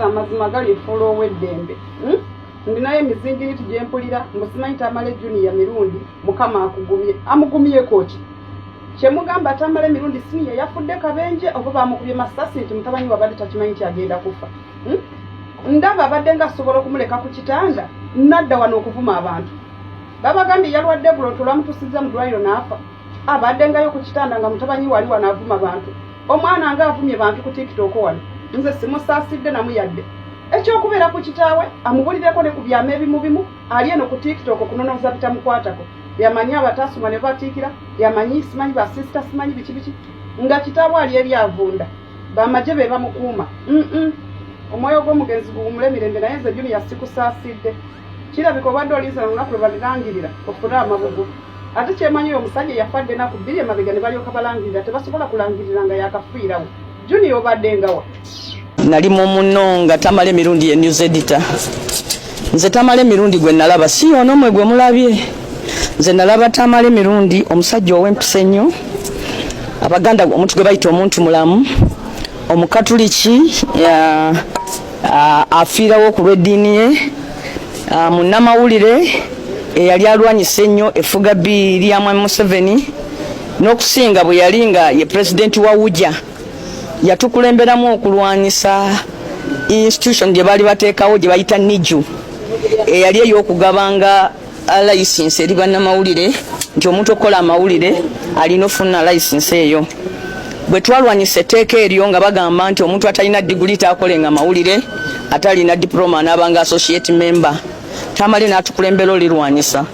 Amazima galifuula ow'eddembe, Ndinayo emizingiriti gye mpulira mbu simanyi Tamale Junior Mirundi. Mukama akugumye. Amugumyeko ki? Kyemugamba Tamale Mirundi Senior yafudde kabenje oba bamukubye masasi nti mutabanyi wabadde takimanyi nti agenda kufa, Ndaba abadde nga asobola okumuleka ku kitanda nadda wano okuvuma abantu. Babagambye yalwadde eggulo nti olwamutuusizza mu ddwaliro n'afa. Abadde ngayo ku kitanda nga mutabanyi wali wano avuma bantu. Omwana nga avumye bantu ku TikTok wano. Nze simusaasidde namu yadde. Ekyokubeera ku kitaawe amubulireko ne ku byama ebimu bimu, ali eno ku TikTok okunonooza bitamukwatako. Yamanyi abataasoma ne batiikira, yamanyi simanyi basisita, simanyi biki biki, nga kitaawe ali eri avunda. Bamagye be bamukuuma. Omwoyo gw'omugenzi guwumule mirembe, naye nze Junior sikusaasidde. Kirabika obadde olinze na lunaku lwe balirangirira ofune amabugo. Ate kyemanyi oyo omusajja yafa dda enaku bbiri emabega ne balyoka balangirira, tebasobola kulangirira nga yakafiirawo. Junior obadde ngawa? Nali mu muno nga Tamale Mirundi ye news editor. Nze Tamale Mirundi gwe nalaba si yono mwe gwe mulabye. Nze nalaba Tamale Mirundi omusajja ow'empisa ennyo, Abaganda omuntu gwe bayita omuntu mulamu, Omukatuliki, afiirawo ku lw'eddiini ye, munnamawulire eyali alwanyisa ennyo effuga bbi lya Mwami Museveni, n'okusinga bwe yali nga ye pulezidenti wa UJA, yatukulemberamu okulwanyisa institution gye baali bateekawo gye bayita NIJU, eyali ey'okugabanga layisinsi eri bannamawulire, nti omuntu okukola amawulire alina ofuna layisinsi eyo. Bwe twalwanyisa etteeka eryo nga bagamba nti omuntu atalina diguli taakolenga mawulire, ate alina diploma anaabanga associate member, Tamale n'atukulembera olirwanyisa.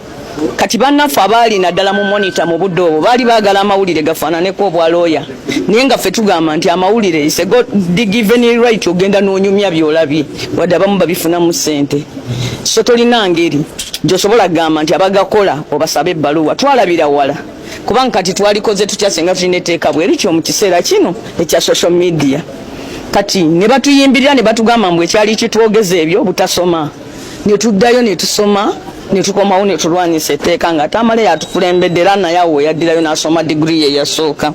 Kati bannaffe abaali naddala mu Monitor mu budde obwo baali baagala amawulire gafaananeko obwa looya, naye nga ffe tugamba nti amawulire is a God given right, ogenda n'onyumya by'olabye, wadde abamu babifunamu ssente. So tolina ngeri gy'osobola kugamba nti abagakola obasabe ebbaluwa. Twalabira wala, kubanga kati twalikoze tutya singa tulina etteeka bwe lityo mu kiseera kino ekya social media? Kati ne batuyimbirira ne batugamba mbu ekyali kitwogeza ebyo butasoma. Ne tuddayo ne tusoma ne tukomawo ne tulwanyisa etteeka nga Tamale yatukulembedde, era naye awo weyaddirayo n'asoma diguri ye yasooka.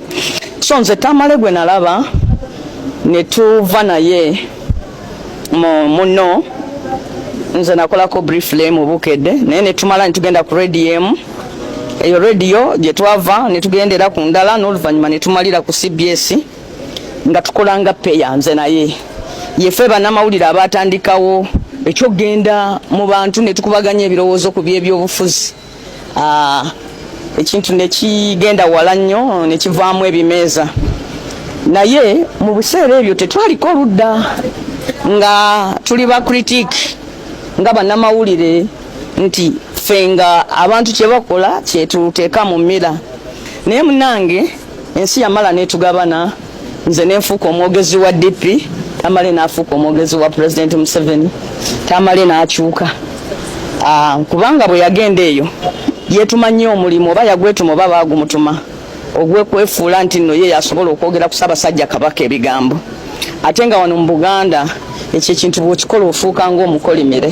So nze Tamale gwe nalaba ne tuva naye mu muno, nze nakolako briefly mu Bukedde, naye ne tumala ne tugenda ku radio emu. Eyo radio gye twava ne tugendera ku ndala, n'oluvannyuma ne tumalira ku CBS nga tukolanga peya. Nze naye yefe bannamawulire abatandikawo ekyokugenda mu bantu ne tukubaganya ebirowoozo ku byebyobufuzi. Ekintu nekigenda wala nnyo ne kivaamu ebimeeza, naye mu biseera ebyo tetwaliko oludda nga tuli ba critic nga bannamawulire, nti ffe nga abantu kye bakola kyetuteeka mu mmira. Naye munange ensi yamala netugabana, nze nenfuuka omwogezi wa DP, Tamale n'afuuka omwogezi wa President Museveni. Tamale n'akyuka, kubanga bwe yagenda eyo yeetuma nnyo omulimu, oba yagwetuma oba baagumutuma, ogwekwefuula nti nno ye yasobola okwogera ku Ssaabasajja Kabaka ebigambo, ate nga wano mu Buganda ekyo ekintu bw'okikola ofuuka ng'omukolimire.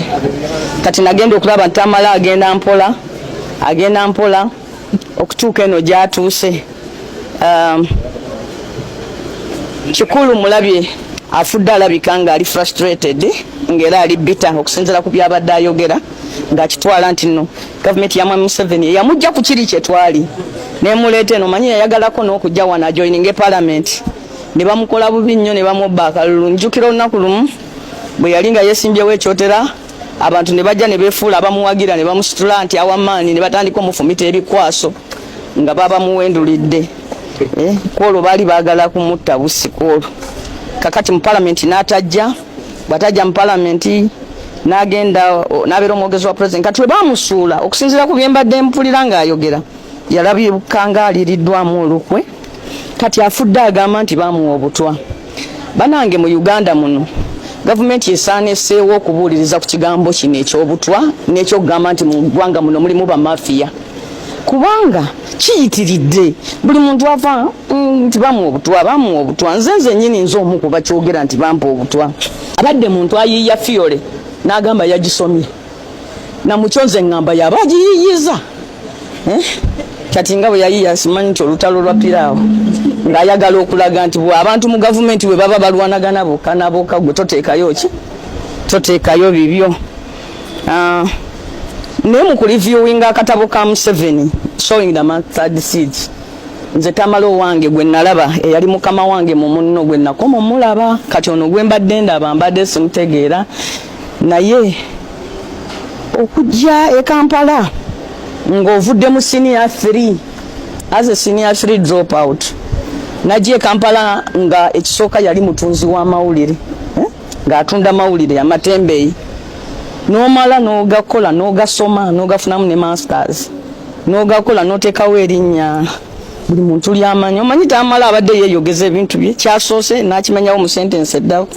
Kati nagenda okulaba nti Tamale agenda mpola, agenda mpola okutuuka eno gy'atuuse. Kikulu mulabye afudde alabika ng'ali frustrated, ng'era ali bitter okusinziira ku byabadde ayogera, ng'akitwala nti nno gavumenti ya Mwami Museveni eyamujja ku kiri kye twali nemuleeta eno. Manyi yayagalako n'okujja wano ajoininge parliament, ne bamukola bubi nnyo ne bamubba akalulu. Njukira olunaku lumu bwe yali nga yeesimbyewo ekyotera, abantu ne bajja ne beefuula abamuwagira ne bamusitula nti awamaani, ne batandika omufumita ebikwaso nga babamuwendulidde. Kwolwo baali baagala kumutta busi kwolwo. Kakati mu palamenti n'atajja. Bw'atajja mu palamenti n'agenda n'abeera omwogezi wa president. Kati we bamusuula, okusinziira ku bye mbadde mpulira ng'ayogera, yalabika ng'aliriddwamu olukwe. Kati afudde agamba nti bamuwa obutwa. Banange, mu Uganda muno gavumenti esaana esseewo okubuuliriza ku kigambo kino eky'obutwa n'ekyokugamba nti mu ggwanga muno mulimu bamafiya, kubanga kiyitiridde. Buli muntu ava nti bamuwa obutwa, bamuwa obutwa. Nze nnyini nze omu ku bakyogera nti bampa obutwa. Abadde muntu ayiiya theory n'agamba yagisomye namukyo, nze ŋŋamba yaba agiyiiyiza, eh? Kati nga bwe yayiiya simanyi nti olutalo lwa piraawo. Ng'ayagala okulaga nti bwe abantu mu gavumenti bwe baba balwanagana bokka na bokka, gwe toteekayo ki, toteekayo bibyo. Naye mu kureviewinga akatabo ka Museveni, Sowing the Mustard Seeds, nze Tamale owange gwe nalaba eyali mukama wange mu munno gwe nakoma omulaba, kati ono gwe mbadde ndaba mbadde simutegeera. Naye okujja e Kampala ng'ovudde mu senior 3, as a senior 3 drop out, najja e Kampala nga ekisooka yali mutunzi w'amawulire, eh? Ng'atunda mawulire amatembeeyi, n'omala n'ogakola, n'ogasoma, n'ogafunamu ne masters, n'ogakola, n'oteekawo erinnya buli muntu lyamanyi. Omanyi Tamala abadde yeeyogeza ebintu bye kyasoose n'akimanyawo mu sentence eddawo.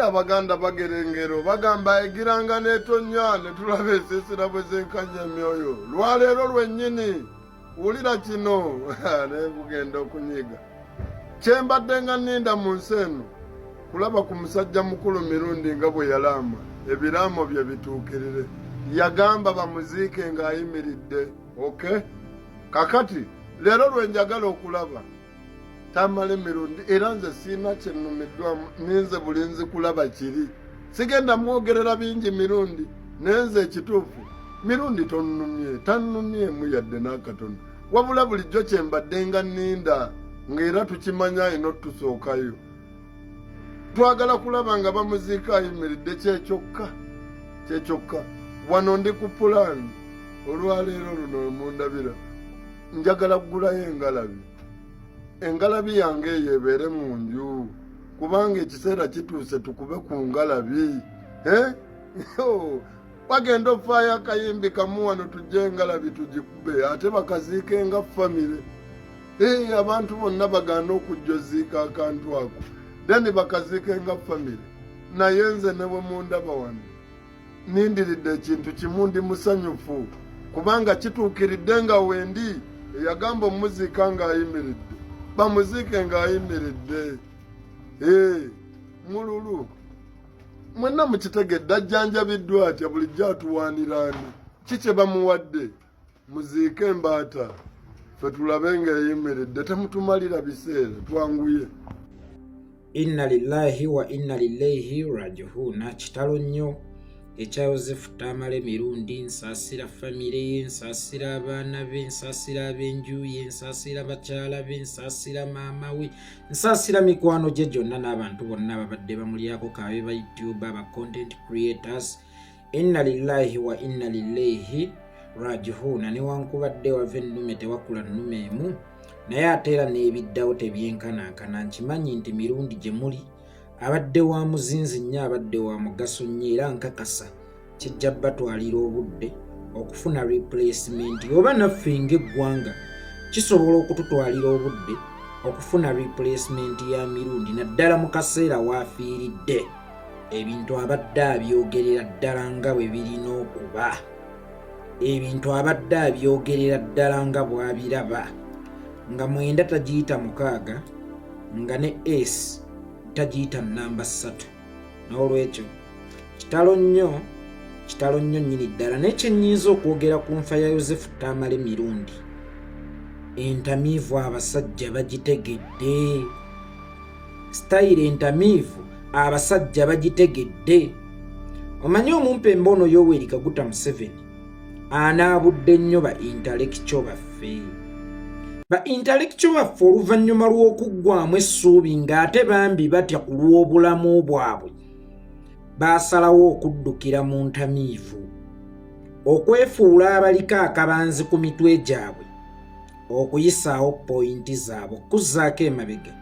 Abaganda bagera engero, bagamba egiranga n'etonnya ne tulaba ensiisira bwe zenkanya emyoyo. Lwaleero lwennyini, wulira kino, naye kugenda okunyiiga kyembadde nga nninda mu nsi eno kulaba ku musajja mukulu Mirundi nga bwe yalaama ebiraamo bye bituukirire. Yagamba bamuziike ng'ayimiridde. Okay, kakati leero lwe njagala okulaba Tamale Mirundi, era nze siina kyennumiddwamu, ninze bulinzi kulaba kiri. Sigenda mwogerera bingi Mirundi, naye nze ekituufu Mirundi tonnumye, tannumyemu yadde n'akatono. Wabula bulijjo kyembadde nga nninda, ng'era tukimanya alina otusookayo, twagala kulaba nga bamuziika ayimiridde. Kyekyokka, kyekyokka. Wano ndi ku pulaani. Olwaleero luno mundabira njagala kugulayo engalabi. Engalabi yange eyo ebeere mu nju, kubanga ekiseera kituuse tukube ku ngalabi. Eh? Bagenda ofaayo akayimbi kamu wano, tujje engalabi tugikube, ate bakaziike nga famire. Abantu bonna bagaana okujja oziika akantu ako, then bakaziike nga famire. Naye nze ne bwe mundaba wano, nindiridde ekintu kimu. Ndi musanyufu kubanga kituukiridde nga wendi eyagamba omuziika ng'ayimiridde, bamuziike ng'ayimiridde. Mululu mwenna mukitegedde, ajjanjabiddwa atya? Bulijjo atuwaaniraani ki kye bamuwadde? Muziike embaata, fe tulabe ng'eyimiridde. Temutumalira biseera, twanguye. Inna lillahi wa inna ilaihi rajihuuna. Kitalo nnyo ekya Yosefu Tamale Mirundi. Nsaasira famire ye, nsaasira abaana be, nsaasira ab'enju ye, nsaasira bakyala be, nsaasira maama we, nsaasira mikwano gye gyonna n'abantu bonna ababadde bamulyako kabe ba YouTube, aba content creators. Inna lillahi wa inna ilaihi rajihuuna. Newankubadde wava ennume tewakula nnume emu, naye ate era n'ebiddawo tebyenkanankana. Nkimanyi nti Mirundi gye muli abadde wa muzinzi nnyo, abadde wa mugaso nnyo, era nkakasa kijja batwalira obudde okufuna replacement, oba naffe ng'eggwanga kisobola okututwalira obudde okufuna replacement ya Mirundi, naddala mu kaseera waafiiridde. Ebintu abadde abyogerera ddala nga bwe birina okuba, ebintu abadde abyogerera ddala nga bw'abiraba, nga 9 tagiyita 6, nga ne s tagiyita namba 3. N'olwekyo kitalo nnyo, kitalo nnyo nnyini ddala. Naye kyennyinza okwogera ku nfa ya Yosefu Tamale Mirundi, entamiivu abasajja bagitegedde, sitayiro entamiivu abasajja bagitegedde. Omanyi omumpembe ono Yoweri Kaguta Museveni anaabudde nnyo ba intellectual baffe, ba intellectual baffe, oluvannyuma lw'okuggwamu essuubi ng'ate bambi batya ku lw'obulamu bwabwe, baasalawo okuddukira mu ntamiivu, okwefuula abaliko akabanzi ku mitwe gyabwe, okuyisaawo point zaabwe, okuzzaako emabega.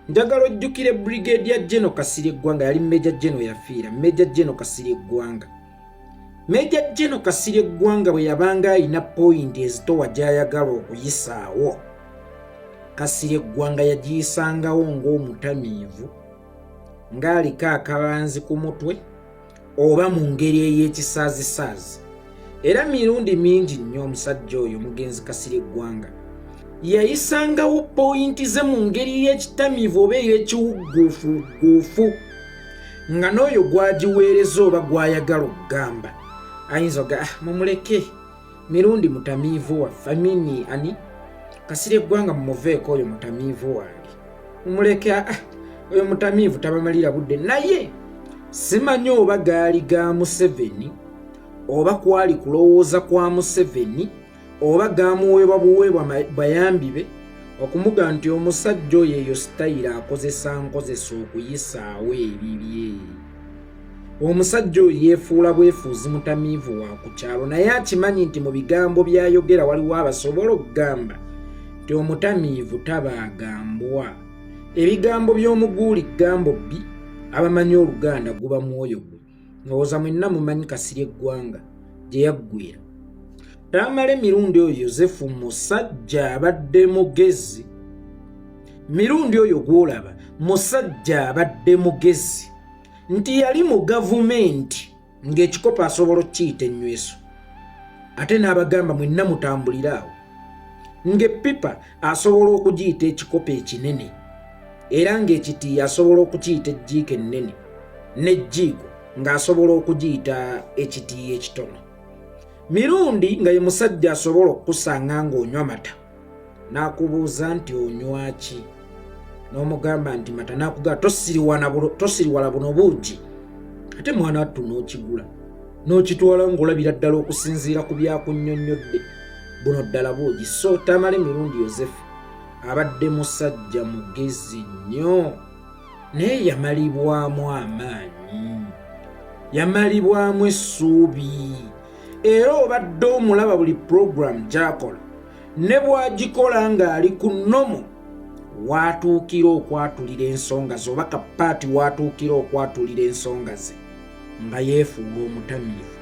Njagala ojjukire Brigadier General Kasirye Eggwanga, yali Major General, yafiira Major General Kasirye Eggwanga. Major General Kasirye Eggwanga bwe yabanga alina point ezitowa gy'ayagala okuyisaawo, Kasirye Eggwanga yagiyisangawo ng'omutamiivu, ng'aliko akabanzi ku mutwe oba mu ngeri ey'ekisaazisaazi. Era mirundi mingi nnyo omusajja oyo omugenzi Kasirye Eggwanga yayisangawo point ze mu ngeri y'ekitamiivu oba ey'ekiwugguufuugguufu, nga n'oyo gwagiweereza oba gwayagala okugamba ayinza oga, ah, mumuleke, Mirundi mutamiivu waffe. Amini ani Kasirye Ggwanga mumuveeko, oyo mutamiivu wange, mumuleke. Ah, oyo mutamiivu, tabamalira budde. Naye simanyi oba gaali ga Museveni, oba kwali kulowooza kwa Museveni, oba gamuweebwa buweebwa bayambi be okumuga nti omusajja oyo eyo sitayiro akozesa nkozesa okuyisaawo ebibye. Omusajja oyo yeefuula bwefuuzi mutamiivu wa ku kyalo, naye akimanyi nti mu bigambo by'ayogera waliwo abasobola okugamba nti omutamiivu tabaagambwa. Ebigambo by'omuguuli gambo bbi, abamanyi Oluganda guba mwoyo gwe. Ndowooza mwenna mumanyi Kasirye Eggwanga gye yaggwera. Tamale Mirundi oyo Yosefu musajja abadde mugezi. Mirundi oyo gw'olaba musajja abadde mugezi, nti yali mu gavumenti ng'ekikopo asobola okukiyita ennyweso, ate n'abagamba mwenna mutambulire awo, ng'eppipa asobola okugiyita ekikopo ekinene, era ng'ekitiiyo asobola okukiyita ejjiiko ennene, n'ejjiiko ng'asobola okugiyita ekitiiyo ekitono. Mirundi nga ye musajja asobola okukusanga ng'onywa mata n'akubuuza nti onywa ki, n'omugamba nti mata, n'akugamba tosiriwala buno buugi, ate mwana wattu n'okigula n'okitwala ng'olabira ddala okusinziira ku byakunnyonnyodde buno ddala buugi. So Tamale Mirundi Yosefu abadde musajja mugezi nnyo, naye yamalibwamu amaanyi, yamalibwamu essuubi, era obadde omulaba buli puroguramu gy'akola ne bw'agikola ng'ali ku nnomo waatuukira okwatulira ensonga ze, oba kapaati waatuukira okwatulira ensonga ze, nga yeefuula omutamiivu.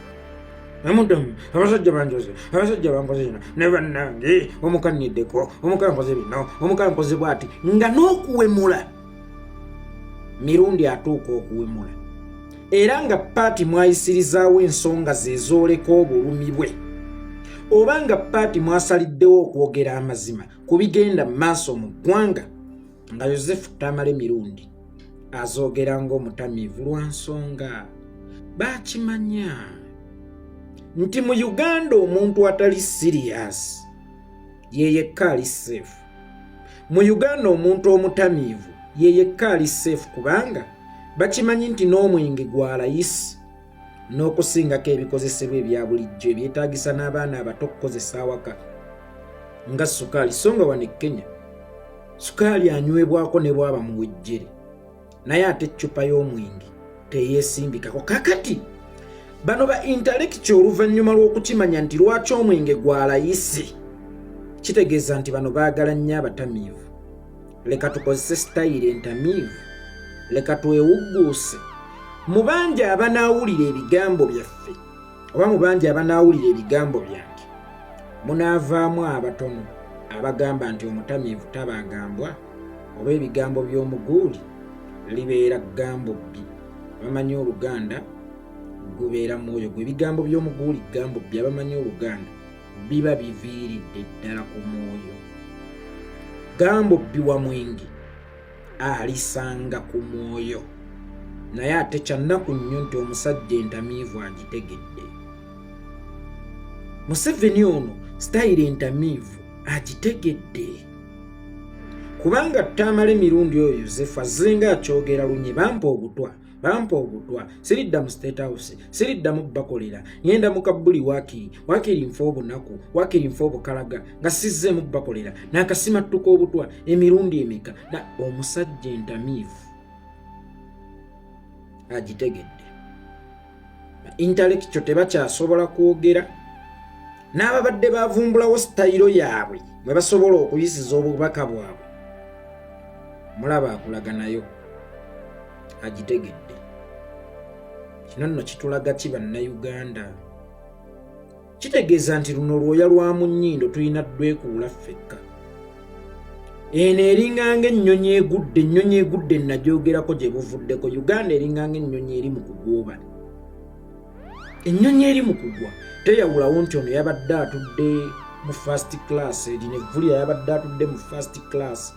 Amuddamu, abasajja banjoze, abasajja bankoze kino, ne bannange omukanniddeko, omukankoze bino, omukankoze bw'ati, nga n'okuwemula Mirundi atuuka okuwemula, era nga paati mwayisirizaawo ensonga ze ezooleka obulumi bwe, oba nga paati mwasaliddewo okwogera amazima ku bigenda mu maaso mu ggwanga, nga Yosefu Tamale Mirundi azoogera ng'omutamiivu, lwa nsonga baakimanya nti mu Uganda omuntu atali siriyasi ye yekka ali safe. Mu Uganda omuntu omutamiivu ye yekka ali safe, kubanga bakimanyi nti n'omwenge gwa layisi n'okusingako ebikozesebwa ebya bulijjo ebyetaagisa n'abaana abato okukozesa awaka nga sukaali. So nga wano e Kenya sukaali anywebwako ne bwaba muwejjere, naye ate eccupa y'omwenge teyeesimbikako. Kakati bano ba intellectual oluvannyuma lw'okukimanya nti lwaki omwenge gwa layisi, kitegeeza nti bano baagala nnyo abatamiivu. Leka tukozese sitayiro entamiivu, leka twewugguuse mu bangi abanaawulira ebigambo byaffe, oba mu bangi abanaawulira ebigambo byange munaavaamu abatono abagamba nti omutamiivu tabaagambwa, oba ebigambo by'omuguuli libeera gambo bbi. Abamanyi Oluganda gubeera mwoyo gwe. Ebigambo by'omuguuli gambo bbi, abamanyi Oluganda biba biviiridde ddala ku mwoyo. Gambo bbi wa mwenge alisanga ku mwoyo. Naye ate kyannaku nnyo nti omusajja entamiivu agitegedde. Museveni ono sitayiro entamiivu agitegedde, kubanga Tamale Mirundi oyo Yosefu azzenga akyogera lunye, bampa obutwa, bampa obutwa, siridda mu State House, siriddamu bakolera, ngenda mu kabbuli, wakiri nfa obunaku, wakiri nfa obukalaga nga sizzeemu bakolera, nakasimattuka obutwa emirundi emeka. Na omusajja entamiivu agitegedde. Intellectual tebakyasobola kwogera, n'ababadde bavumbulawo sitayiro yaabwe mwe basobola okuyisiza obubaka bwabwe, mulaba akulaga nayo agitegedde. Kino nno kitulaga ki, Bannayuganda? Kitegeeza nti luno lwoya lwa mu nnyindo, tulina dwekuula ffekka. Eno eringanga ennyonyi egudde, ennyonyi egudde nagyogerako gye buvuddeko. Uganda eringanga ennyonyi eri mu kugwoba. Ennyonyi eri mu kugwa teyawulawo nti ono yabadde atudde mu first class, lino evvulira yabadde atudde mu first class,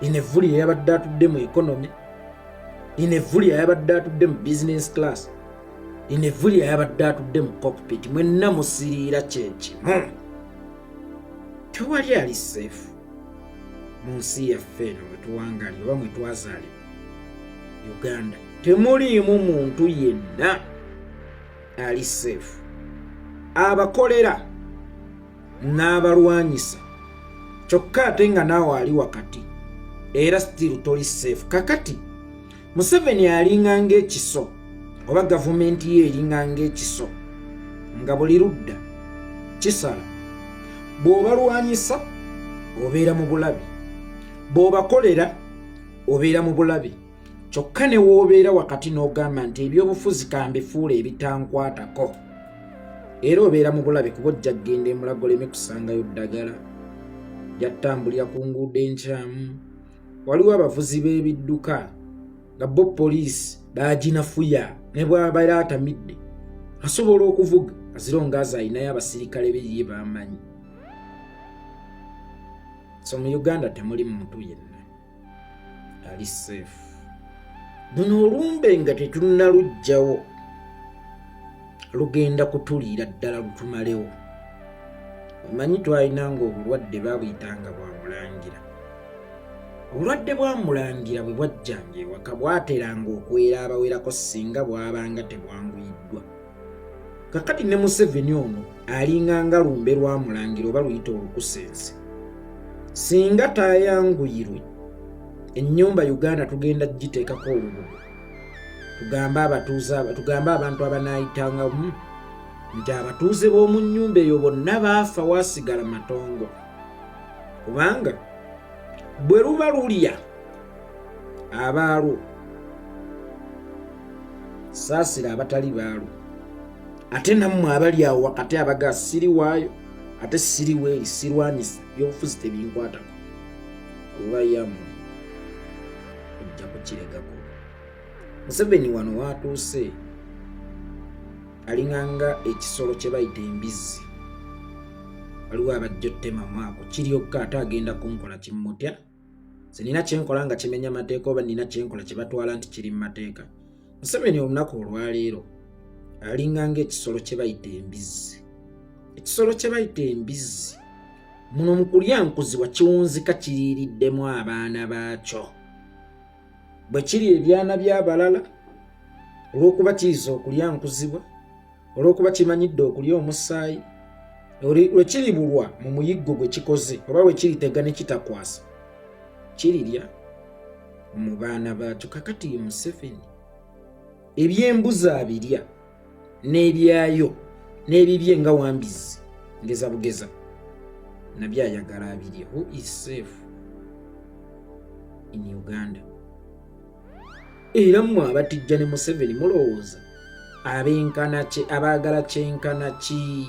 lino evvulira yabadde atudde mu economy, lino evvulira yabadde atudde mu business class, lino evvulira yabadde atudde mu cockpit. Mwenna musiriira kyekimu. Tewali ali safe mu nsi yaffe eno mwe tuwangalira oba mwe twazaalibwa, Uganda. Temuliimu muntu yenna ali safe, abakolera n'abalwanyisa. Kyokka ate nga naawe ali wakati era still toli safe. Kakati Museveni alinga ng'ekiso, oba gavumenti ye eringa ng'ekiso, nga buli ludda kisala. Bw'obalwanyisa obeera mu bulabe, bw'obakolera obeera mu bulabe. Kyokka ne w'obeera wakati n'ogamba nti ebyobufuzi kambifuula ebitankwatako, era obeera mu bulabe, kuba ojja kugenda emulago oleme kusangayo ddagala, jatambulira ku nguudo enkyamu. Waliwo abavuzi b'ebidduka nga bo poliisi baaginafuya, ne bw'abeera atamidde asobola okuvuga azironga azi alinayo abasirikale be ye bamanyi. So mu Uganda temuli muntu yenna ali safe. Luno olumbe nga tetunnaluggyawo lugenda kutuliira ddala lutumalewo. Omanyi twalinanga obulwadde babuyitanga bwa mulangira. Obulwadde bwa mulangira bwe bwajjanga ewaka bwateranga okwera abawerako singa bwabanga tebwanguyiddwa. Kakati ne Museveni ono alinganga lumbe lwa mulangira oba luyita olukusense, singa tayanguyirwe ennyumba Uganda tugenda giteekako olubugo, tugambe abatuuze, tugambe abantu abanaayitangamu nti abatuuze b'omu nnyumba eyo bonna baafa, waasigala matongo. Kubanga bwe luba lulya abaalwo, saasira abatali baalwo. Ate nammwe abali awo wakati abaga siri waayo ate siri weeri, sirwanyisa, byobufuzi tebinkwatako, oba yammwe ojja kukiregako. Museveni wano watuuse alinganga ekisolo kye bayita embizzi. Waliwo abajja ottemamu ako kiryokka, ate agenda kunkola kimmutya. Sinina kyenkola nga kimenya mateeka, oba nina kyenkola kye batwala nti kiri mu mateeka. Museveni olunaku olwaleero alinganga ekisolo kye bayita embizzi. Ekisolo kye bayita embizzi muno mu kulya nkuzibwa kiwunzika kiriiriddemu abaana baakyo. Bwe kiri ebyana by'abalala, olw'okuba kiyiza okulya nkuzibwa, olw'okuba kimanyidde okulya omusaayi, lwe kiribulwa mu muyiggo gwe kikoze oba lwe kiritega ne kitakwasa, kirirya mu baana baakyo. Kakati ye Museveni ebyembuzi abirya n'ebyayo n'ebibye nga wambizi ngeza bugeza nabyo ayagala abirye. Who is safe in Uganda? Era mmwe abatijja ne Museveni mulowooza abenkana ki, abaagala kyenkana ki?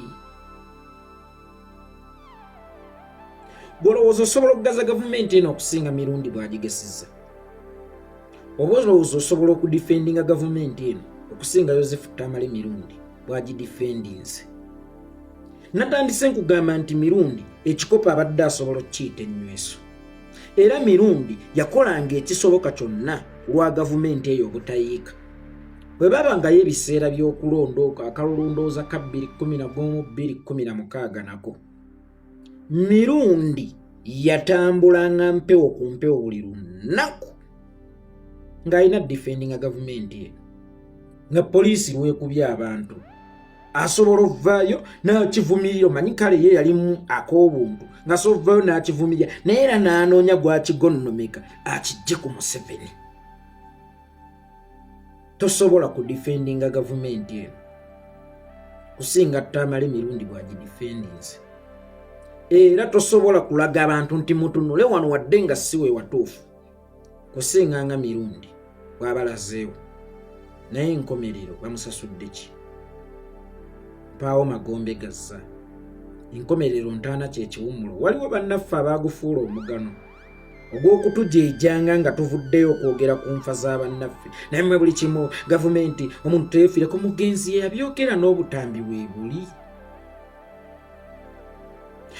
Gwolowooza osobola okugaza gavumenti eno okusinga Mirundi bw'agigesizza? Oba olowooza osobola okudifendinga gavumenti eno okusinga Yosefu Tamale Mirundi bw'agidifendinze? Natandise nkugamba nti Mirundi ekikopo abadde asobola okukiyita ennyweso, era Mirundi yakolanga ekisoboka kyonna ku lwa gavumenti eyo obutayiika. Bwe babangayo ebiseera by'okulonda okwo akalulu ndowooza ka 211 216 nako Mirundi yatambulanga mpewo ku mpewo buli lunaku ng'alina difendinga gavumenti eno. Nga poliisi lwekubye abantu asobola okuvaayo n'akivumirira. Omanyi kale ye yalimu ak'obuntu ng'asobola okuvaayo n'akivumirira, naye era n'anoonya gwakigonnomeka akijje ku Museveni. Tosobola kudifendinga gavumenti eno kusinga Tamale Mirundi bw'agidifendinze, era tosobola kulaga abantu nti mutunule wano wadde nga si we watuufu kusinga nga Mirundi bw'abalazeewo. Naye enkomerero bamusasudde ki? Mpaawo magombe gazza, enkomerero ntaana kyekiwummulo. Waliwo bannaffe abaagufuula omugano ogw'okutujeejanga nga tuvuddeyo okwogera ku nfa z'abannaffe. Naye mmwe buli kimu gavumenti, omuntu teyefiireko. Mugenzi yeyabyogera n'obutambi weebuli.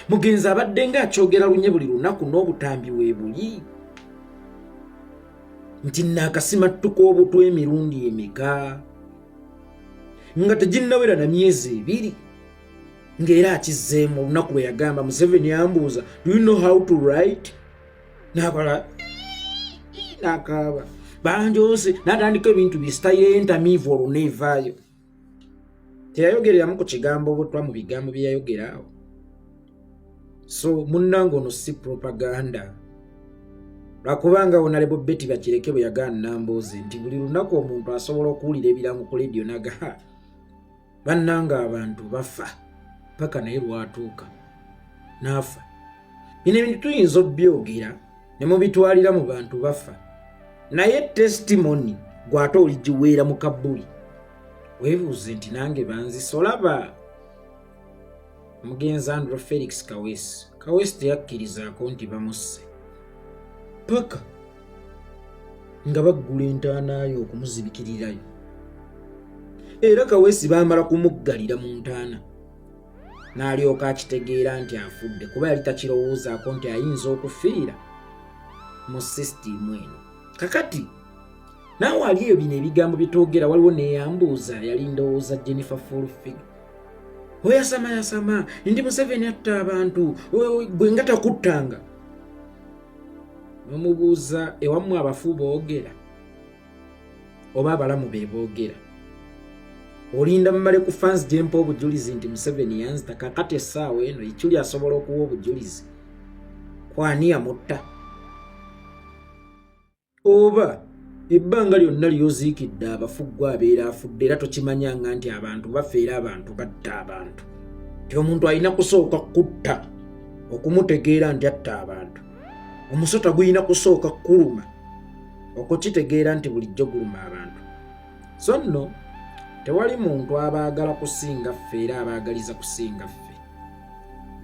Mugenzi abadde nga akyogera lunye buli lunaku n'obutambi weebuli nti naakasimattuka obutwa emirundi emeka nga teginnawera na myezi 2. Ng'era akizzeemu olunaku lwe yagamba Museveni yambuuza, "Do you know how to write?" Nakola nakaaba banjose, natandika ebintu byesitayire entamiivu, olwo neevaayo. Teyayogereramu ku kigambo butwa mu bigambo bye yayogera awo. So munnange, ono si propaganda, lwakubanga Honorable Betty Bakireke bwe yagaana Nambooze nti buli lunaku omuntu asobola okuwulira ebirango ku lediyo naga bannanga abantu bafa paka naye lwatuuka n'afa. Bino ebintu tuyinza obyogera ne mubitwalira mu bantu bafa, naye testimony gw'ate oligiweera mu kabbuli, weebuuze nti nange banzisa. Olaba omugenzi Andrew Felix Kaweesi, Kaweesi teyakkirizaako nti bamusse paka nga baggula entaanayo okumuzibikirirayo. Era Kaweesi baamala kumuggalira mu ntaana n'alyoka akitegeera nti afudde, kuba yali takirowoozaako nti ayinza okufiira mu sisitimu eno. Kakati naawe ali eyo, bino ebigambo byetwogera, waliwo neyambuuza, yali ndowooza Jennifer Full Figure, oyasama yasama ndi Museveni atta abantu, gwe nga takuttanga. Nomubuuza, ewammwe abafu boogera oba abalamu be boogera? Olinda mumale ku fans gyempa obujulizi nti Museveni yanzita. Kakati essaawa eno ekyuli asobola okuwa obujulizi kwani yamutta, oba ebbanga lyonna lyoziikidde abafu gwe abeera afudde, era tokimanyanga nti abantu bafa, era abantu batta abantu, nti omuntu alina kusooka kutta okumutegeera nti atta abantu. Omusota gulina kusooka kuluma okukitegeera nti bulijjo guluma abantu. So nno tewali muntu abaagala kusinga ffe, era abaagaliza kusinga ffe.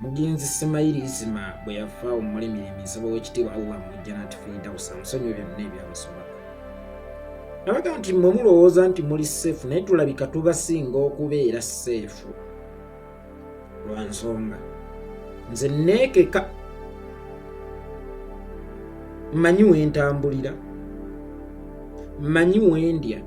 Mugenzi Simayiri Isima bwe yafa, omulemirembe, nsaba w'ekitiibwa Allah mujjanati Firdausa amusonyiwe byonna ebyamusobako. Nabaga nti mmwe mulowooza nti muli safe, naye tulabika tubasinga okubeera safe lwa nsonga nze neekeka, mmanyi wentambulira, mmanyi wendya.